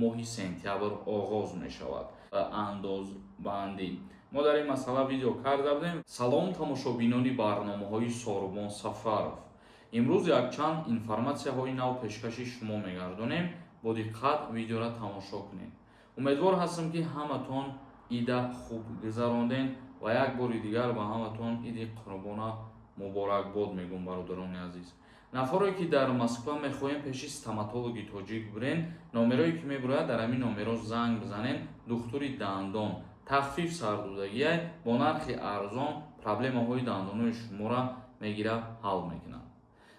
Моҳи сентябр оғоз мешавад андозбандӣ. Мо дар ин масъала видео карда будем. Салом, тамошобинони барномаҳои Сорубон Сафаров. Имрӯз якчанд информатсияҳои нав пешкаши шумо мегардонем. Бо диққат видеоро тамошо кунед. Умедвор ҳастам, ки ҳаматон ида хуб гузарондем ва як бори дигар ба ҳаматон Иди Қурбона муборакбод мегӯм. Бародарони азиз, нафаре ки дар Москва мехоҳем пеши стоматологи тоҷик бирен, номерое ки мебурояд, дар ҳамин номеро занг бизанен. Духтури дандон тахфиф сардодагиай, бо нархи арзон проблемаҳои дандонои шуморо мегира, ҳал мекунад.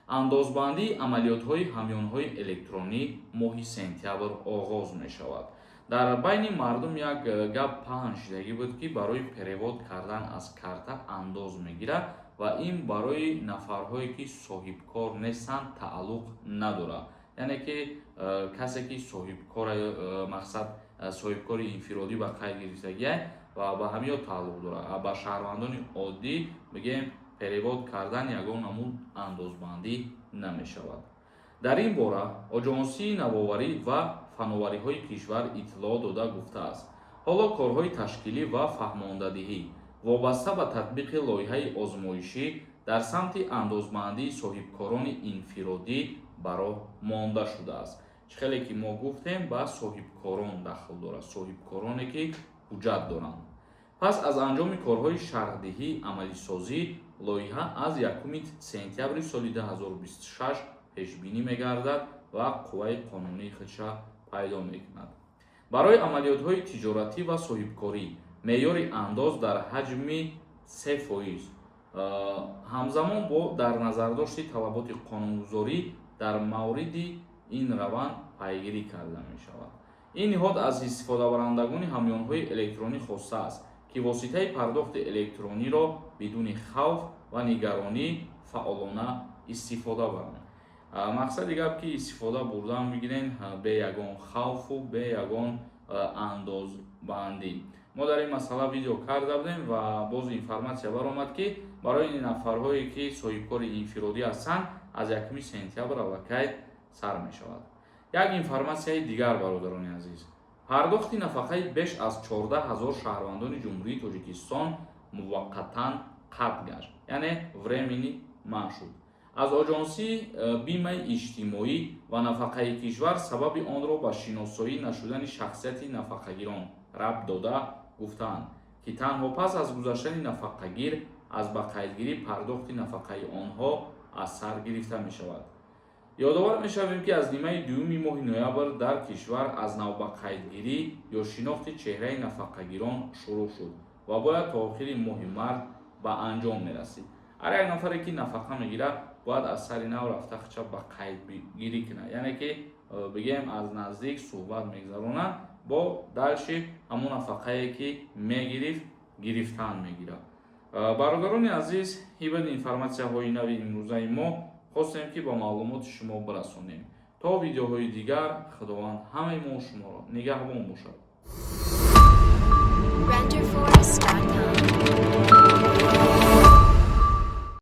Андозбандии амалиётҳои ҳамёнҳои электронӣ моҳи сентябр оғоз мешавад. Дар байни мардум як гап паҳн шудагӣ буд, ки барои перевод кардан аз карта андоз мегирад ва ин барои нафарҳое ки соҳибкор нестанд, тааллуқ надорад. Яъне ки касе ки соҳибкор, мақсад, соҳибкори инфиродӣ ба қайд гирифтагиай ва ба ҳамиё тааллуқ дорад. Ба шаҳрвандони оддӣ, бигем, перевод кардан ягон намуд андозбандӣ намешавад. Дар ин бора Оҷонсии навоварӣ ва фановариҳои кишвар иттилоъ дода гуфтааст, ҳоло корҳои ташкилӣ ва фаҳмондадиҳӣ вобаста ба татбиқи лоиҳаи озмоишӣ дар самти андозбандии соҳибкорони инфиродӣ ба роҳ монда шудааст. Чӣ хеле ки мо гуфтем, ба соҳибкорон дахл дорад, соҳибкороне ки ҳуҷҷат доранд. Пас аз анҷоми корҳои шарҳдиҳӣ, амалисозии лоиҳа аз 1 сентябри соли 2026 пешбинӣ мегардад ва қувваи қонунии худша пайдо мекунад. Барои амалиётҳои тиҷоратӣ ва соҳибкорӣ меъёри андоз дар ҳаҷми 3%, ҳамзамон бо дар назардошти талаботи қонунгузорӣ дар мавриди ин раванд пайгирӣ карда мешавад. Ин ниҳод аз истифодабарандагони ҳамёнҳои электронӣ хостааст, ки воситаи пардохти электрониро бидуни хавф ва нигаронӣ фаъолона истифода баранд. Мақсади гап, ки истифода бурдан бигирен бе ягон хавфу бе ягон андозбандӣ. Мо дар ин масъала видео карда будем ва боз информатсия баромад, ки барои нафарҳое ки соҳибкори инфиродӣ ҳастанд, аз 1 сентябр аллакай сар мешавад. Як информатсияи дигар, бародарони азиз: пардохти нафақаи беш аз 14 ҳазор шаҳрвандони Ҷумҳурии Тоҷикистон муваққатан қатъ гашт, яъне временно манъ шуд. Аз Оҷонсии бимаи иҷтимоӣ ва нафақаи кишвар сабаби онро ба шиносоӣ нашудани шахсияти нафақагирон рабт дода гуфтаанд, ки танҳо пас аз гузаштани нафақагир аз ба қайдгирӣ пардохти нафақаи онҳо аз сар гирифта мешавад. Ёдовар мешавем, ки аз нимаи дуюми моҳи ноябр дар кишвар аз навбақайдгирӣ ё шинохти чеҳраи нафақагирон шурӯъ шуд ва бояд то охири моҳи март ба анҷом мерасид. Ҳар як нафаре ки нафақа мегирад, бояд аз сари нав рафта худша ба қайдгирӣ кунад, яъне ки, бигем, аз наздик суҳбат мегузаронад, бо дальше ҳамон нафақае ки мегирифт, гирифтан мегирад. Бародарони азиз, ин информатсияҳои нави имрӯзаи мо хостем, ки ба маълумоти шумо бирасонем. То видеоҳои дигар Худованд ҳамаи мо шуморо нигаҳбон бошад. Renderforest.com.